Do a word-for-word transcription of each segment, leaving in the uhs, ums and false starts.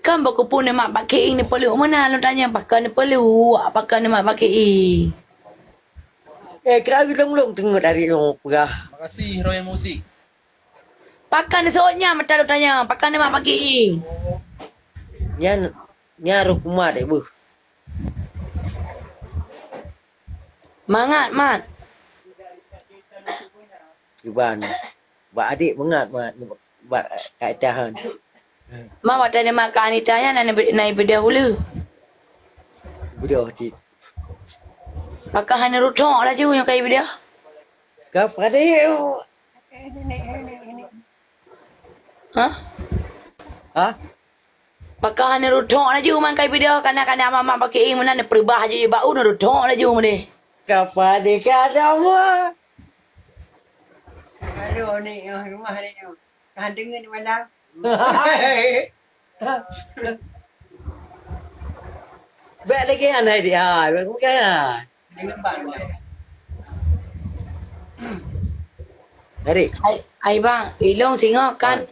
Kan bak kupu neumat bak kieng neupeuluk meunan lôn tanyong, pakon neupeuluk, pakon neumat bak kieng. Eh, kira lông-lông teungeut ari lông peugah. Makasih, Royal Musik. Pakon neuseuôt nyan mata lôn tanyong, pakon neumat bak kieng. Nyan, nyan roh kumat deh beuh. Mangat, Mat. Kiban. Bak adék mangat, Mat. Bak Kak Ita han. Ma watèe neumat Kak Anita nyan na, na ibeudôh uleue. Beudôh cit. Pakon hana reutok laju nyoe ka ibeudôh? Ka padé. Hah? Hah? Pakon hana reutok laju man ka ibeudôh, kana-kana mamak bak kieng meunan neupeurubah laju bak u neureutok laju meudeh. Ka padé ka ada mua. Aduh, ni, rumah ni. Tahan deungon malam. Bèk lagèe nyan hai dia, bèk bukan. Deungon bang. Dari. Ai, ai bang, ilông singoh kan,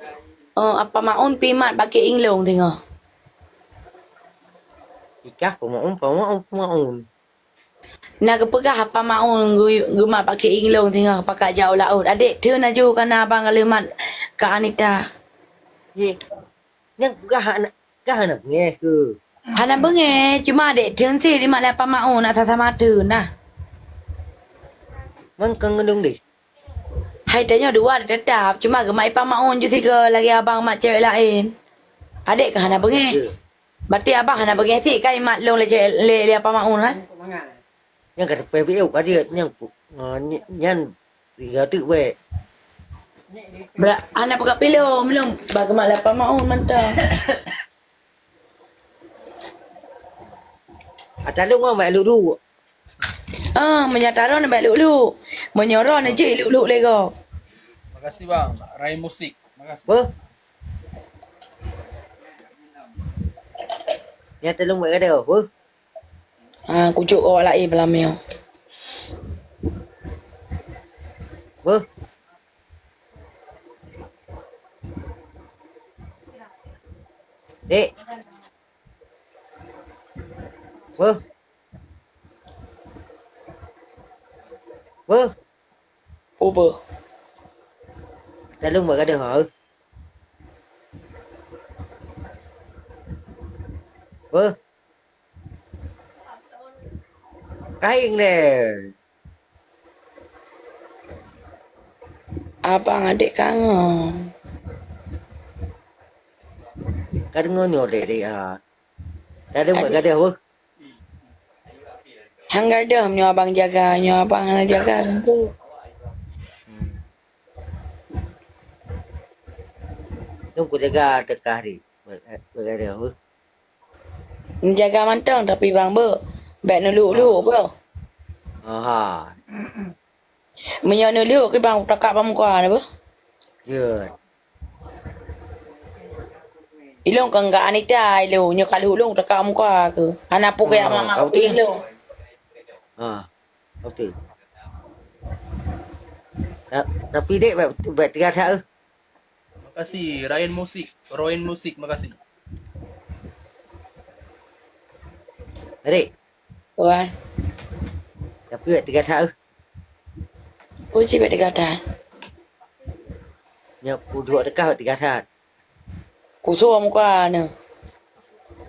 eh, apa maun pimat bak kieng lông singoh. Ikah pemaun, pemaun, pemaun. Na geupeugah apa maun geu-, geumat bak kieng lông singoh pakat jak u laôt. Adék theun laju kana abang ka lheueh mat Kak Anita. Ye. Nyang peugah hana, ka hana beungèh keu? Hana beungèh, cuma adék theun sit dimat lé apa maun na sama-sama theun nah. Man ka ngeudong deh. Hai tanyoe dua tetap, cuma geumat ipa maun ju sigoe lagèe abang mat cewek laén. Adék ka hana beungèh. Ya. Berarti abang hana beungèh sit ka imat lông lé cewek, lé, lé apa maun kan? Nyang ka teupeu biôk ka jeuet nyang pu-, ah, ny-, nyan tiga teuk wèk. Bra-, hana peugah pilông, lông ba geumat lé apa maun mantong. Ata lông ngon bèk luk-luk. Ah, meunyo ata droen bèk luk-luk. Meunyo droen jeuet luk-luk lé gob. Makasih bang, Rai Musik. Makasih. Beuh. Nyan ata lông bèk gadoh, beuh. Ah, kujok awak laén beulamé. Beuh. Dek. Beuh. Beuh. Uba. Taleueng bak gadoh ha. Beuh. Kaeng lé. Abang adék kangon. Ka deungoe nyoe deh, deh, ha. Ka deungoe bak gadoh beuh. Han gadoh meunyoe abang jaga, nyoe abang hana jaga, tentu. Hmm. Nyoe kujaga teuka hari. Bak, bak gadoh beuh. Neujaga mantong, tapi bang beuh, bèk neuluk-luk beuh. Aha. Meunyoe neuluk keu bang, takak bak muka na beuh. Jeuet. Ilông kon ka Anita ilông, nyoe ka lheueh lông takak muka keuh. Hana peue keu yak mama ilông. Ha, oke. Ta-, tapi dek bèk, bèk teuga that, eh. Makasih, Ryan Musik. Ryan Musik, makasih. Dek. Wah. Tapi bèk teuga that, eh. Peue cit bèk teuga that? Nyoe kuduek teuka bèk teuga that. Kusoe muka neuh.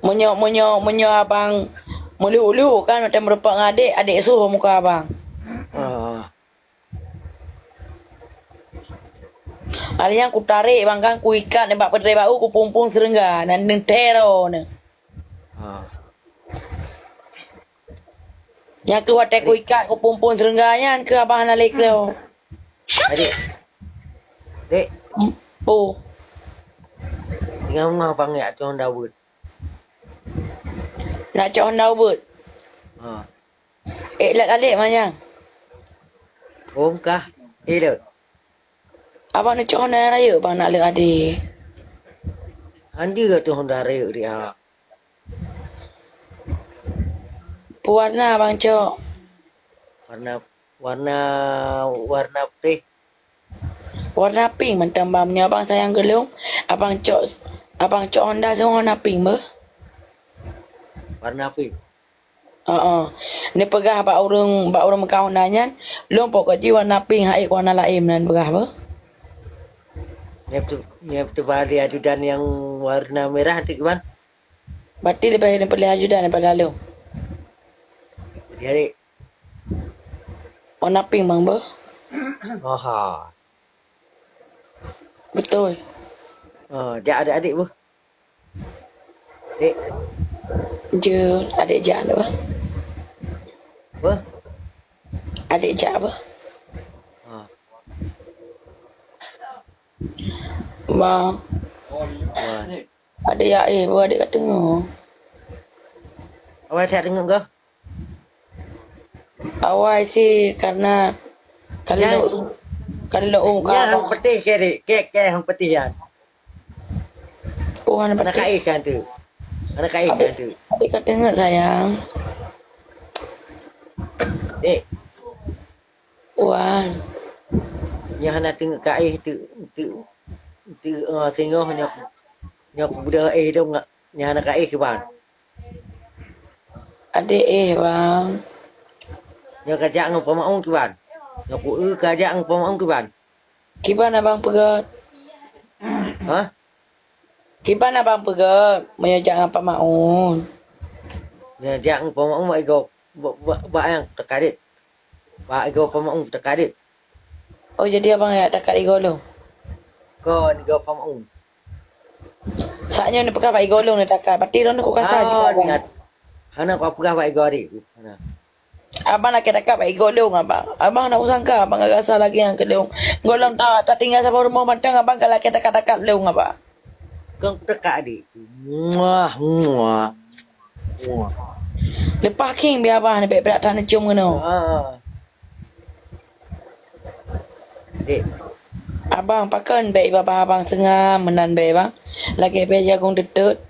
Meunyoe, meunyoe, meunyoe abang meuluk-luk kan, watèe meurumpok ngon adék, adék soe muka abang. Ah. Alèh nyan kutarek bang kan, kuikat nibak peutrek bak u, kuphon-phon seureungga, nan neuntèe droeneuh. Ah. Nyang keuh watèe kuikat kuphon-phon seureungga nyan keuh abang hana lé kleu. Adék. Dek. Hmm. Oh. Tinggai meungoh abang jak cok honda ubeuet. Nak cok honda ubeuet? Ha. Eh, lét adék manyang. Oh, kah. Eh, lét. Abang neucok honda rayeuk bang nak lé adék. Anjeue tu honda rayeuk dia. Peue warna bang cok? Warna, warna, warna putéh. Warna pink mantong bang. Meunyoe abang sayang keu lông, abang cok Abang cok Honda singoh warna pink beuh? Warna pink. Heeh. Neupeugah bak ureueng, bak ureueng meukah Honda nyan, lôn pokok jih warna pink, hana ék warna laén meunan peugah beuh. Nyan tu, nyan tu bali ajudan nyang warna merah tu, Iban. Berarti leubeh neupeuleueh ajudan daripada lôn. Jadi, warna pink bang beuh. Aha. Beutôi. Ah, jak adik-adik beuh. Dek. Jeuet, adik jak deh beuh. Beuh. Adik jak beuh. Ah. Bang. Wah. Adik jak éh beuh, adik ka teungoh. Awai that teungoh kah? Awai si karena kalau, kalau um, nyan hang peutih ke, Dek? Ke, ke hang peutih nyan. Oh, hana peutih. Anak kaih kan tu. Anak kaih kan tu. Adik ka teungoh sayang. Dek. Wan. Nyan hana teungoh kaih tu, tu, tu, uh, singoh nyoe, nyoe kubuda éh dong, nyan hana kaih kiban. Adik éh, bang. Nyoe kajak ngon pamaun kiban. Nyoe ku eu kajak ngon pamaun kiban. Kiban abang peugöt? Hah? Kiban abang peugöt meunyoe jak ngon pamaun? Nyoe jak ngon pamaun bak igoe, bak, bak, bak nyang teuka dek. Bak igoe pamaun teuka dek. Oh, jadi abang jak takat igoe lôn? Kon igoe pamaun. Saat nyoe neupeugah bak igoe lôn neutakat. Berarti droeneuh ku kasa jih abang. Hana, hana ku peugah bak igoe dek. Hana. Abang lakèe takat bak igoe lôn abang. Abang hana kusangka abang ka kasa lagèe nyan keu lôn. Gohlom ta, tatinggai saboh rumoh mantong abang ka lakèe takat-takat lôn abang. Kon kudekat adik. Muah, muah. Muah. Leupah khieng bèe abang ni bèk brat that neucium keunoe. Ah. Dek. Abang, pakon bèk babah abang seungab meunan bèe bang? Lagèe bèe jagong teutot.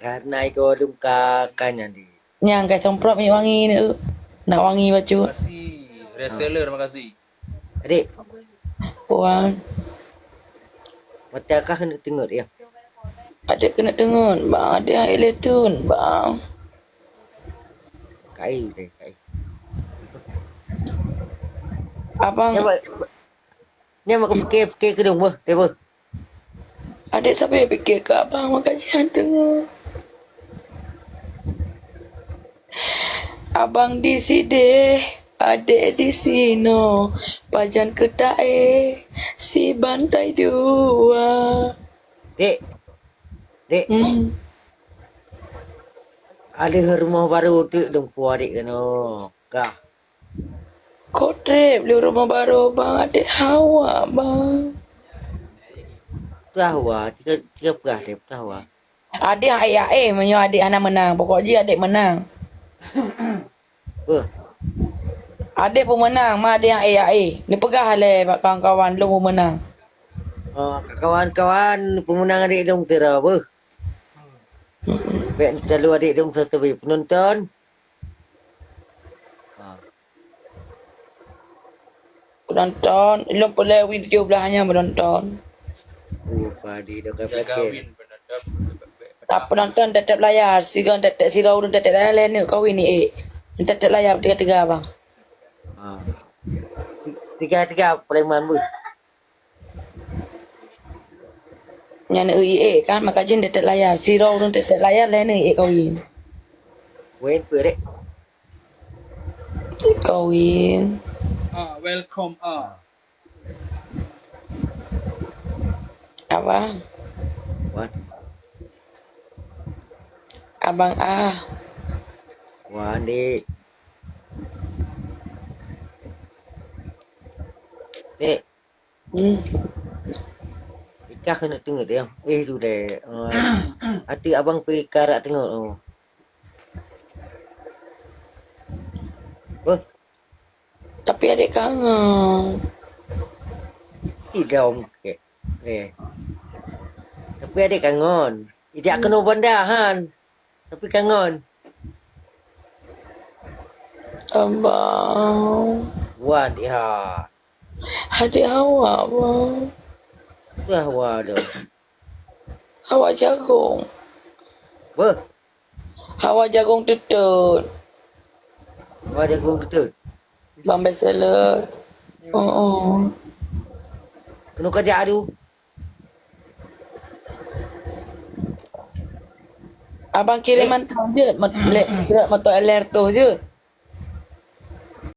Karena igoe lôn ka, ka nyan dek. Nyang ka semprot minyeuk wangi ni, nak wangi bacut. Makasih, reseller, makasih. Adik. Wan. Mata kah keuneuk teungeut, ya? Adik keuneuk teungeut, bang. Adik hai le tun, bang. Kai deh, kai. Abang. Nyan mak, nyan mak pikir-pikir keudong beuh, deh beuh. Adik sabe pikir keu abang maka jihan teungoh. Abang di sideh, adik di sinoe, pajan keu taéh sibantai dua. Dek, dek. Hmm. Ada rumoh baru tu dong pu adik keunoe. Kah. Kok trép lé rumoh barô bang, adik hawa bang. Peugah hawa, tiga, tiga peugah trép, peugah hawa. Adik hai aéh, meunyoe adik hana meunang, pokok jih adik meunang. Beuh. Adik peumeunang, ma adik hai aéh. Neupeugah lé bak kawan-kawan lôn peumeunang. Oh, kawan-kawan peumeunang adik lôn sidroe beuh. Bèk talu adik lôn sabe penonton. Ha. Penonton, lôn peureulèe win tujoh blah nyan penonton. Oh, padi dah ka pakai. Tak penonton tetap layar, sigoe tetap sidroe ureueng tetap layar, lhèe neuk kawin ni, eh. Tetap layar tiga-tiga bang. Ha. Tiga-tiga Sulaiman beuh. Nyan eu ié kan, maka jih tetap layar. Sidroe ureueng tetap layar, lhèe neuk ié kawin. Kawin peue, Dek? Kawin. Ah, welcome, ah. Abang. What? Abang ah. Wah, Dek. Dek. Hmm. Ikah keuneuk teungeut ya. Eh, sudah. Oh. Até abang pi ka rak teungeut. Oh. Beuh. Tapi adik kangen. Idong ke. Eh. Tapi adik kangen. Ijak keunoe banda han. Tapi kangen. Abang. Wan, ya. Adik awak, bang. Wah, waduh. Hawa jagong. Wah, Hawa jagong teutôt. wah jagong teutôt. Bang bestseller. Oh, oh. Kena kerja tu. Abang kirim mantong jeuet mot- le- surat moto L R tu jeuet.